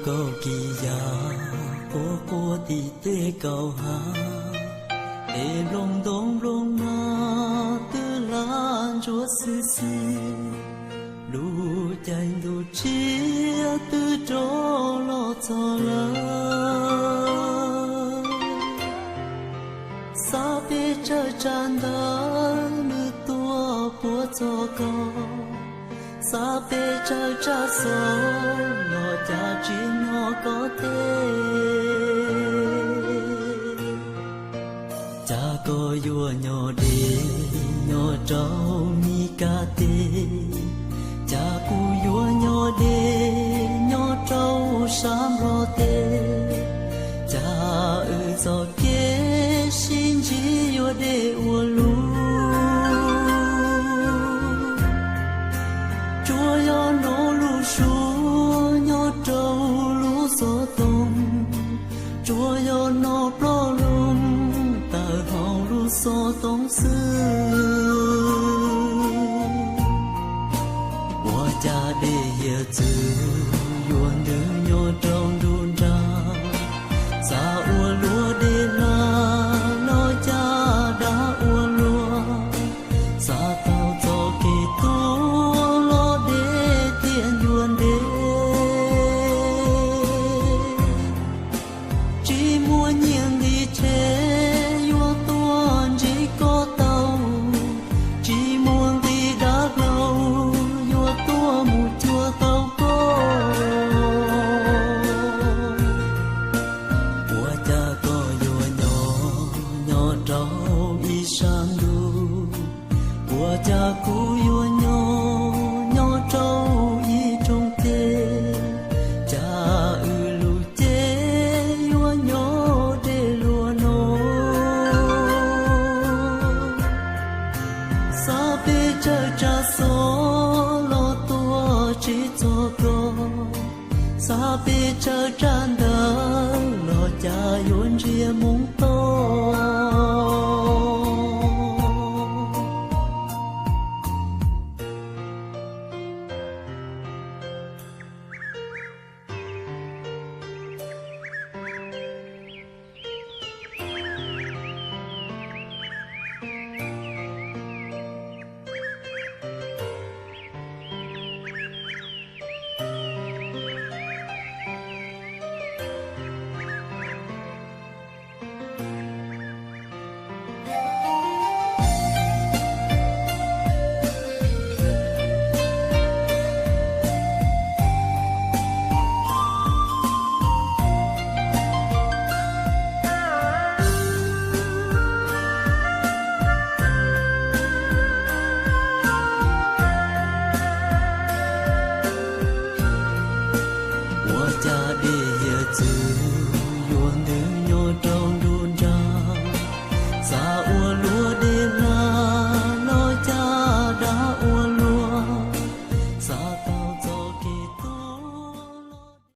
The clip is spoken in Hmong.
Kaum kis yas quaj quaj tim tej kaum hav, es nplooj ntoo nplooj mab twb hlav ntsuav xwb xwb. Lub caij ntuj tshiab twb rov los txog lawm. Xav peb tsawg tsam ntawd nws tuaj puag txog ko, xav peb tsawg tsam xov los cas tsis hnov koj teb. Cas koj yuav nyob deb nyob rau Mis Kas teb, cas kuv yuav nyob deb nyob rau sab Nplog teb. Cas wb txoj kev sib ntsib yuav deb ua luaj. Tsuas yog hnov lub suab nyob rau lub xov tooj, tsuas yog hnov ploj loo tawm hauv lub xov tooj xwb. Ua cas dej hiav txwv yuav ntws nyob rau nruab nrab, xav ua luaj dej hla los cas dav ua luaj, xav taug txoj kev tuaj los deb thiab ncua ntev. Tsis muaj nyiaj nqi tshev yuav tuaj ntsib koj tau, tsis muaj nqi dav hlau yuav tuaj mus cuag tau koj. Ua cas koj yuav nyob nyob rau ib sab ntuj, ua cas kuv yuav nyob nyob rau ib rooj teb. Cas wb lub cev yuav nyob deb luaj no. Xav peb tsawg tsam xov los tuaj tsis txog koj, xav peb tsawg tsam ntawv los cas yuav ntsia moo to.